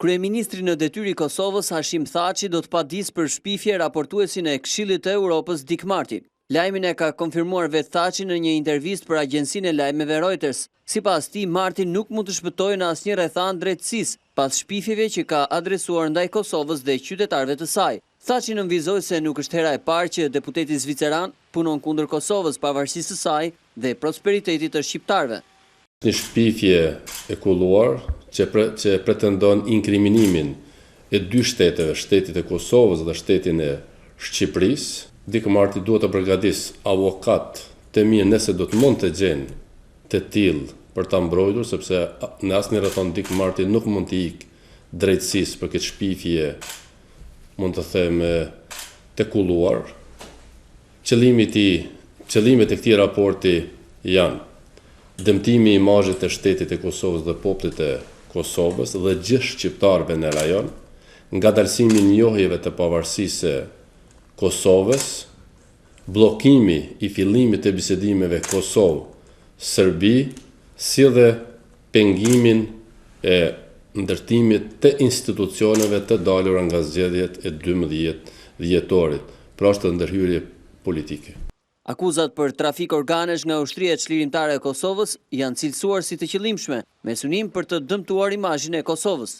Kryeministri në detyrë i Kosovës, Hashim Thaçi do të padisë për shpifje raportuesin e Këshillit të Europës, Dick Marty. Lajmin e ka konfirmuar vetë Thaçi në një intervistë për agjencinë e lajmeve Reuters. Sipas tij, Marty nuk mund të shpëtojë në asnjë rrethanë drejtësisë, pas shpifjeve që ka adresuar ndaj Kosovës dhe qytetarëve të saj. Thaçi nënvizoi se nuk është hera e parë që deputeti zviceran punon kundër Kosovës, pavarësisë së saj dhe prosperitetit të shqiptarëve. Një shpifje e kulluar që që pretendon inkriminimin e dy shteteve, shtetit e Kosovës dhe shtetin e Shqipërisë. Dick Marty duhet të përgatisë avokatë të mirë nëse do të mund të gjenë të tillë për ta mbrojtur, sepse në asnjë rrethanë Dick Marty nuk mund t'i ikë drejtësisë për këtë shpifje, mund të them, të kulluar. Qëllimi i tij, qëllimet e këtij raporti janë, dëmtimi i imazhit të shtetit të Kosovës dhe popullit të Kosovës dhe gjithë shqiptarëve në rajon, ngadalësimi i njohjeve të pavarësisë së Kosovës, bllokimi i fillimit të bisedimeve Kosovë, Serbi, si dhe pengimin e ndërtimit të institucioneve të dalura nga zgjedhjet e 12 dhjetorit, pra është ndërhyrje politike. Akuzat për trafik organesh nga Ushtria Çlirimtare e Kosovës janë cilësuar si të qëllimshme, me synim për të dëmtuar imazhin e Kosovës.